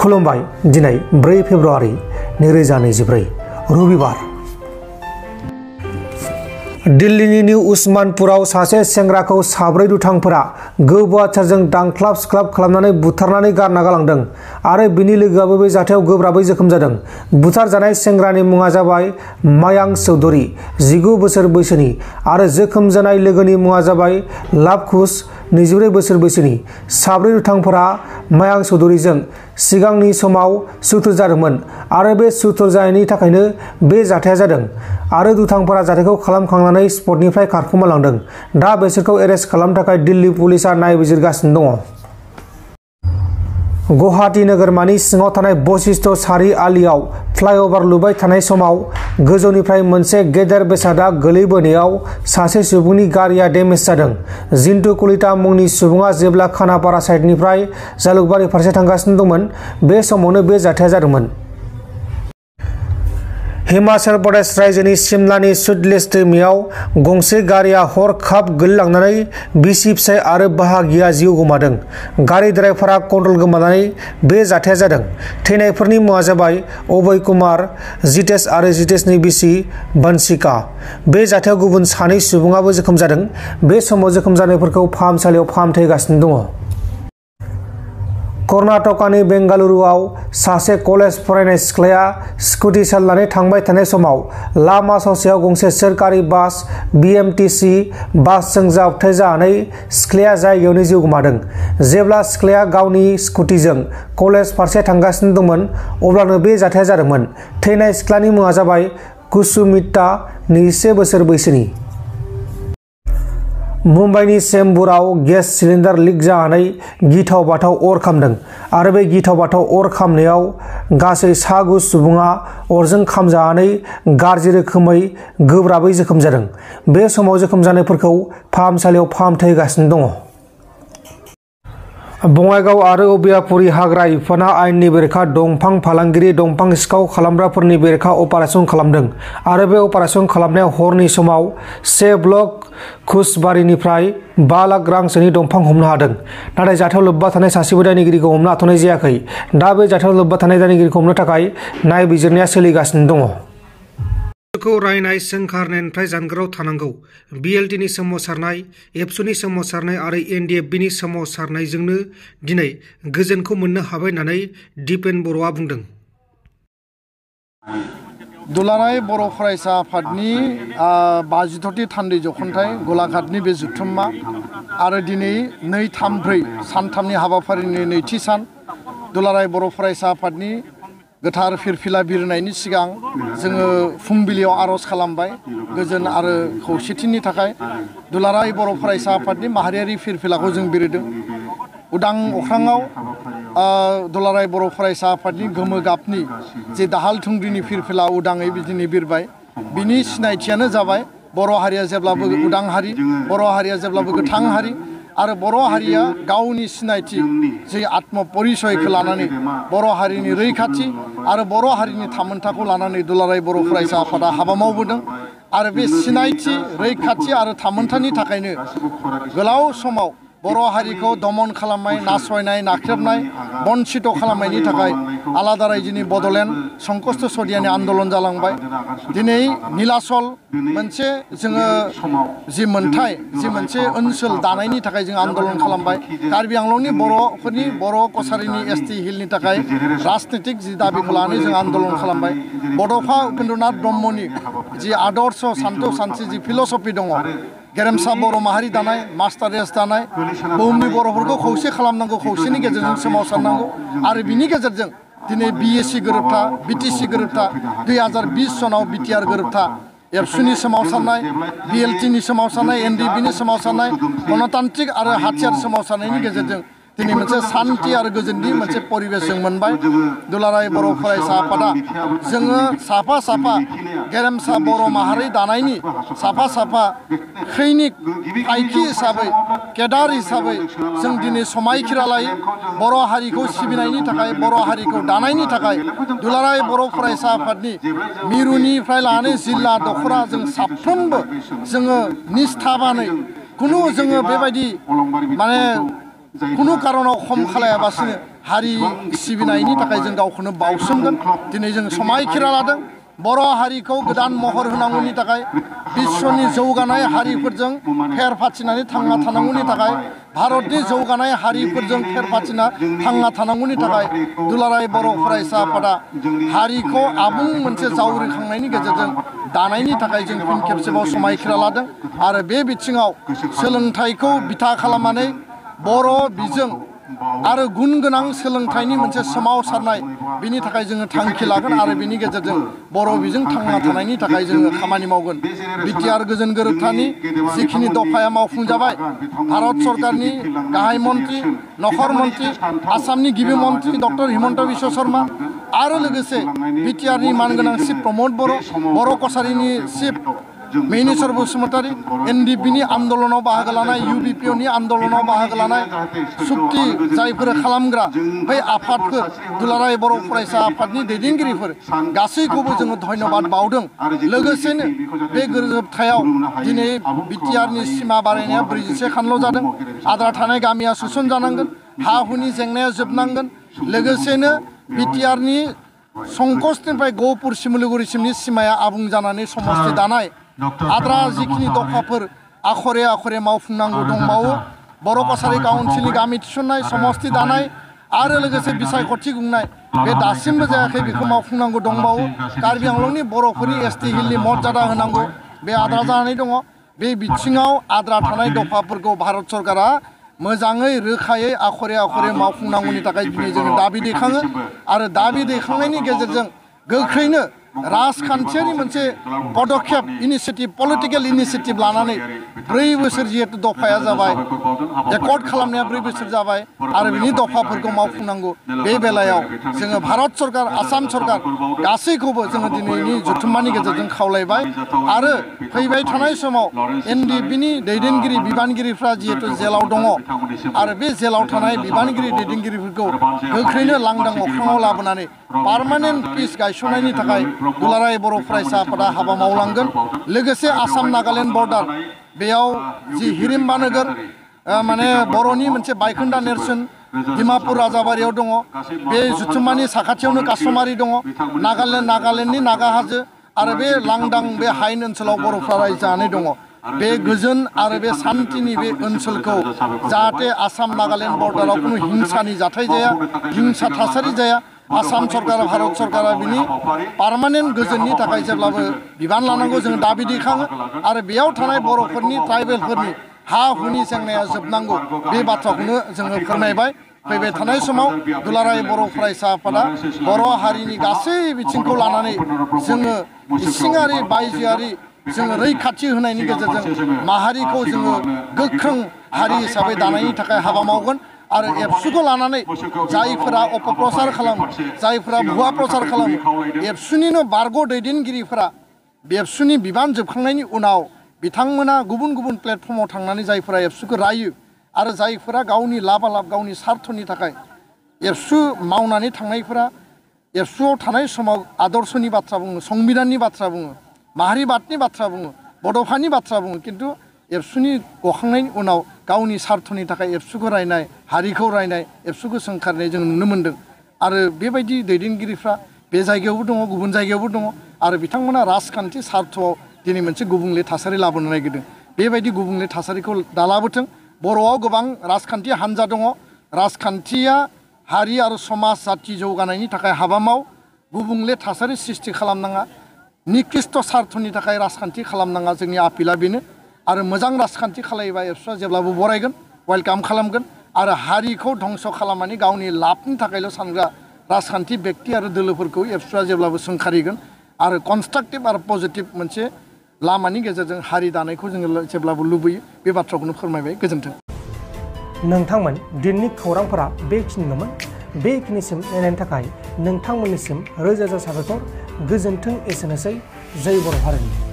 खुलुमबाय दिनै 4 फेब्रुवारि 2024 रबिबार दिल्लीनि निउ उस्मानपुराव सासे सेंग्राखौ साब्रै दुथांफोरा गोबौआथारजों दांख्लाब सुख्लाब खालामनानै बुथारनानै गारना गालांदों आरो बिनि लोगोआबो बे जाथायाव गोब्राबै जोखोम जादों। बुथारजानाय सेंग्रानि मुङा जाबाय मायांक चौधरी 19 बोसोर बैसोनि आरो जोखोम जानाय लोगोनि मुङा जाबाय लाभकुश 24 बोसोर बैसोनि। साब्रै दुथांफोरा मायांक चौधरीजों सिगांनि समाव सुथुर जादोंमोन आरो बे सुथुर जानायनि थाखायनो बे जाथाया जादों आरो दुथांफोरा जाथायखौ खालामखांनानै स्पटनिफ्राय खारखोमा लांदों। दा बिसोरखौ एरेस्ट खालामनो थाखाय दिल्ली पुलिसआ नायबिजिरगासिनो दङ। गुवाहाटी नोगोरमानि सिङाव थानाय बशिष्ठ सारि आलियाव फ्लाइअभार लुबाय थानाय समाव गोजौनिफ्राय मोनसे गेदेर बेसादा गोलैबोनायाव सासे सुबुंनि गारिया डेमेज जादों। जिन्तु कलिता मुंनि सुबुङा जेब्ला खानापारा साइडनिफ्राय जालुकबारि फारसे थांगासिनो दंमोन बे समावनो बे जाथाया जादोंमोन। हिमाचल प्रदेश रायजोनि सिमलानि सुटलेज दैमायाव गंसे गारिया हरखाब गोलैलांनानै बिसि फिसाय आरो बाहागिया जिउ गोमादों। गारि ड्राइभारा कन्ट्रल गोमानानै बे जाथाया जादों। थैनायफोरनि मुङा जाबाय अभय कुमार, जितेश आरो जितेशनि बिसि बंशिका। बे जाथायाव गुबुन सानै सुबुङाबो जोखोम जादों। बे समाव जोखोम जानायफोरखौ फाहामसालियाव फाहामथाय होगासिनो दङ। कर्नाटकानि बेंगालुरुआव सासे कलेज फरायनाय सिख्लाया स्कुटि सालायनानै थांबाय थानाय समाव लामा ससेयाव गंसे सोरखारि बास BMTC बासजों जाब्रबथाय जानानै सिख्लाया जायगायावनो जिउ गोमादों। जेब्ला सिख्लाया गावनि स्कुटिजों कलेज फारसे थांगासिनो दंमोन अब्लानो बे जाथाया जादोंमोन। थैनाय सिख्लानि मुङा जाबाय कुसुमिता 21 बोसोर बैसोनि। मुम्बाइनि चेम्बुराव गेस सिलिन्डार लिक जानानै गिथाव बाथाव अर खामदों आरो बे गिथाव बाथाव अर खामनायाव गासै सा9 सुबुङा अरजों खामजानानै गाज्रि रोखोमै गोब्राबै जोखोम जादों। बे समाव जोखोम जानायफोरखौ फाहामसालियाव फाहामथाय होगासिनो दङ। बङाइगाव आरो अबियापुरि हाग्रा बिफाना आयेननि बेरेखा दंफां फालांगिरि दंफां सिखाव खालामग्राफोरनि बेरेखा अपारेसन खालामदों आरो बे अपारेसन खालामनायाव हरनि समाव 1 ब्लक खुसबारिनिफ्राय 5 लाख रांसोनि दंफां हमनो हादों। नाथाय जाथायाव लोब्बा थानाय सासेबो दायनिगिरिखौ हमनो हाथ'नाय जायाखै। दा बे जाथायाव लोब्बा थानाय दायनिगिरिखौ हमनो थाखाय नायबिजिरनाया सोलिगासिनो दङ। खौ रायनाय सोंखारनायनिफ्राय जानगाराव थानांगौ। BLTनि सोमावसारनाय, एबसुनि सोमावसारनाय आरो NDFBनि सोमावसारनायजोंनो दिनै गोजोनखौ मोननो हाबाय होननानै दिपेन बर'आ बुंदों। दुलाराय बर' फरायसा आफादनि 52थि थान्दै जख'न्थाइ गलाघाटनि बे जुथुम्मा आरो दिनै 2, 3, 4 सानथामनि हाबाफारिनि नैथि सान दुलाराय बर' फरायसा आफादनि गोथार फिरफिला बिरनायनि सिगां जोङो फुंबिलियाव आर'ज खालामबाय गोजोन आरो खौसेथिनि थाखाय। दुलाराय बर' फरायसा आफादनि माहारियारि फिरफिलाखौ जों बिरदों। उदां अख्राङाव दुलाराय बर' फरायसा आफादनि गोमो गाबनि जे दाहाल थुंग्रिनि फिरफिला उदाङै बिदिनो बिरबाय। बिनि सिनायथियानो जाबाय बर' हारिया जेब्लाबो उदां हारि, बर' हारिया जेब्लाबो गोथां हारि आरो बर' हारिया गावनि सिनायथि जे आत्म परिचयखौ लानानै बर' हारिनि रैखाथि आरो बर' हारिनि थामोनथाखौ लानानै दुलाराय बर' फरायसा आफादा हाबा मावबोदों आरो बे सिनायथि रैखाथि आरो थामोनथानि थाखायनो गोलाव समाव बर' हारिखौ दमन खालामनाय, नासयनाय, नाख्रेबनाय, बन्सित खालामनायनि थाखाय आलादा रायजोनि बड'लेण्ड संकष्ट सदियानि आन्दलन जालांबाय। दिनै नीलाचल मोनसे जोङो जि मोनथाय जि मोनसे ओनसोल दानायनि थाखाय जों आन्दलन खालामबाय। कार्बि आंलंनि बर'फोरनि बर' कसारिनि ST हिलनि थाखाय राजनितिक जि दाबिखौ लानानै जों आन्दलन खालामबाय। बड'फा उपेन्द्रनाथ ब्रह्मनि जि आदर्श सान्थौ सानस्रि जि फिल'सफि दङ, गेरेमसा बर' माहारि दानाय, मास्टार रेस दानाय, बुहुमनि बर'फोरखौ खौसे खालामनांगौ, खौसेनि गेजेरजों सोमावसारनांगौ आरो बिनि गेजेरजों दिनै BSc गोरोबथा, BTC गोरोबथा, 2020 सनाव BTR गोरोबथा, एबसुनि सोमावसारनाय, BLTनि सोमावसारनाय, NDFBनि सोमावसारनाय, गणतान्त्रिक आरो हाथियार सोमावसारनायनि गेजेरजों दिनै मोनसे सान्थि आरो गोजोननि मोनसे परिबेस जों मोनबाय। दुलाराय बर' फरायसा आफादा जोङो साफा साफा गेरेमसा बर' माहारि दानायनि साफा साफा खैनिक फायखि हिसाबै, केदार हिसाबै जों दिनै समायखिरा लायो। बर' हारिखौ सिबिनायनि थाखाय, बर' हारिखौ दानायनि थाखाय दुलाराय बर' फरायसा आफादनि मिरुनिफ्राय लानानै जिल्ला दख'रा जों साफ्रोमबो जोङो निस्थाबानै खुनु जोङो बेबायदि माने खुनु कारनाव खम खालायाबासिनो हारि सिबिनायनि थाखाय जों गावखौनो बावसोमगोन। दिनै जों समायखिरा लादों बर' हारिखौ गोदान महर होनांगौनि थाखाय, विश्वनि जौगानाय हारिफोरजों फेर फाथिनानै थांना थानांगौनि थाखाय, भारतनि जौगानाय हारिफोरजों फेर फाथिना थांना थानांगौनि थाखाय दुलाराय बर' फरायसा आफादा हारिखौ आबुं मोनसे जावरिखांनायनि गेजेरजों दानायनि थाखाय जों फिन खेबसेबाव समायखिरा लादों। आरो बे बिथिङाव सोलोंथाइखौ बिथा खालामनानै बर' बिजों आरो गुन गोनां सोलोंथाइनि मोनसे सोमावसारनाय बिनि थाखाय जोङो थांखि लागोन आरो बिनि गेजेरजों बर' बिजों थांना थानायनि थाखाय जोङो खामानि मावगोन। बिटिआर गोजोन गोरोबथानि जिखिनि दफाया मावफुंजाबाय, भारत सरकारनि गाहाय मन्त्रि, नखर मन्त्रि, आसामनि गिबि मन्त्रि डक्टर हिमन्त बिश्व शर्मा आरो लोगोसे बिटिआरनि मानगोनां चिफ प्रमद बर' कछारिनि चिफ मिनिस्वर बसुमतारी, एनडिपिनि आन्दलनाव बाहागो लानाय, इउबिपिअनि आन्दलनाव बाहागो लानाय, सुक्ति जायफोर खालामग्रा बै आफादफोर, दुलाराय बर' फरायसा आफादनि दैदेनगिरिफोर गासैखौबो जोङो धन्यबाद बावदों। लोगोसेनो बे गोरोबथायाव दिनै बिटिआरनि सिमा बारायनाया 43 खानल' जादों। आद्रा थानाय गामिया सोसनजानांगोन, हा हुनि जेंनाया जोबनांगोन। लोगोसेनो बिटिआरनि संकसनिफ्राय गहपुर सिमलिगुरिसिमनि सिमाया आबुं जानानै समस्ति दानाय, आद्रा जिखिनि दफाफोर आखरे आखरे मावफुंनांगौ दंबावो, बर' कछारी काउन्सिलनि गामि थिसननाय, समस्ति दानाय आरो लोगोसे बिसायख'थि खुंनाय, बे दासिमबो जायाखै, बेखौ मावफुंनांगौ दंबावो। कार्बि आंलंनि बर'फोरनि एसटि हिलनि मर्यादा होनांगौ, बे आद्रा जानानै दङ। बे बिथिङाव आद्रा थानाय दफाफोरखौ भारत सरकारा मोजाङै रोखायै आखरे आखरे मावफुंनांगौनि थाखाय दिनै जोङो दाबि दैखाङो आरो दाबि दैखांनायनि गेजेरजों गोख्रैनो राजखान्थियारि मोनसे पदक्षेप इनिशिएटिभ, पलिटिकेल इनिशिएटिभ लानानै 4 बोसोर जिहेतु दफाया जाबाय, एकर्ड खालामनाया 4 बोसोर जाबाय आरो बिनि दफाफोरखौ मावफुंनांगौ। बे बेलायाव जोङो भारत सरकार, आसाम सरकार गासैखौबो जोङो दिनैनि जथुम्मानि गेजेरजों खावलायबाय आरो फैबाय थानाय समाव एनडिपिनि दैदेनगिरि बिबानगिरिफ्रा जिहेतु जेलाव दङ आरो बे जेलाव थानाय बिबानगिरि दैदेनगिरिफोरखौ गोख्रैनो लांदां अख्राङाव लाबोनानै पार्मानेन्ट पिस गायसननायनि थाखाय दुलाराय बर' फरायसा आफादा हाबा मावलांगोन। लोगोसे आसाम नागालेण्ड बर्डार, बेयाव जि हिरिम्बा नोगोर माने बर'नि मोनसे बायखोन्दा नेरसोन डिमापुर राजाबारियाव दङ, बे जुथुम्मानि साखाथियावनो कासमारि दङ, नागालेण्डनि नागा हाजो आरो बे लांदां बे हायेन ओनसोलाव बर'फ्रा रायजो जानानै दङ। बे गोजोन आरो बे सान्थिनि बे ओनसोलखौ जाहाथे आसाम नागालेण्ड बर्डाराव खुनु हिंसानि जाथाय जाया, हिंसा थासारि जाया, आसाम सरकार, भारत सरकारा बिनि पार्मानेन्ट गोजोननि थाखाय जेब्लाबो बिबान लानांगौ जों दाबि दैखाङो आरो बेयाव थानाय बर'फोरनि ट्राइबेलफोरनि हा हुनि जेंनाया जोबनांगौ, बे बाथ्राखौनो जोङो फोरमायबाय। फैबाय थानाय समाव दुलाराय बर' फरायसा आफादा बर' हारिनि गासै बिथिंखौ लानानै जोङो इसिङारि बायजोआरि जोङो रैखाथि होनायनि गेजेरजों माहारिखौ जोङो गोख्रों हारि हिसाबै दानायनि थाखाय हाबा मावगोन आरो एबसुखौ लानानै जायफोरा अपप्रचार खालामो, जायफोरा भुवा प्रचार खालामो, एबसुनिनो बारग' दैदेनगिरिफोरा एबसुनि बिबान जोबखांनायनि उनाव बिथांमोना गुबुन गुबुन प्लेटफर्माव थांनानै जायफोरा एबसुखौ रायो आरो जायफोरा गावनि लाबालाब गावनि स्वार्थनि थाखाय एबसु मावनानै थांनायफोरा एबसुआव थानाय समाव आदर्शनि बाथ्रा बुङो, संबिधाननि बाथ्रा बुङो, माहारिबादनि बाथ्रा बुङो, बड'फानि बाथ्रा बुङो, खिन्थु एबसुनि गखांनायनि उनाव गावनि स्वार्थनि थाखाय एबसुखौ रायनाय, हारिखौ रायनाय, एबसुखौ सोंखारनाय जों नुनो मोन्दों। आरो बेबायदि दैदेनगिरिफ्रा बे जायगायावबो दङ, गुबुन जायगायावबो दङ आरो बिथांमोना राजखान्थि स्वार्थआव दिनै मोनसे गुबुंले थासारि लाबोनो नागिरदों। बेबायदि गुबुंले थासारिखौ दालाबोथों। बर'आव गोबां राजखान्थि हान्जा दङ, राजखान्थिया हारि आरो समाज जाथि जौगानायनि थाखाय हाबा माव, गुबुंले थासारि सृष्टि खालामनाङा, निकृष्ट स्वार्थनि थाखाय राजखान्थि खालामनाङा, जोंनि आपिला बेनो। आरो मोजां राजखान्थि खालायोबा एबसुआ जेब्लाबो बरायगोन, वेलकाम खालामगोन आरो हारिखौ धंस खालामनानै गावनि लाबनि थाखायल' सानग्रा राजखान्थि बेक्ति आरो दोलोफोरखौ एबसुआ जेब्लाबो सोंखारिगोन आरो कनस्ट्राक्टिभ आरो पजिटिभ मोनसे लामानि गेजेरजों हारि दानायखौ जोङो जेब्लाबो लुबैयो। बे बाथ्राखौनो फोरमायबाय। गोजोन्थों। नोंथांमोन दिनैनि खौरांफोरा बेखिनिल'मोन। बेखिनिसिम नायनायनि थाखाय नोंथांमोननिसिम रोजा रोजा साबायखर। गोजोन्थों। एसेनोसै। जय बर' हारिनि।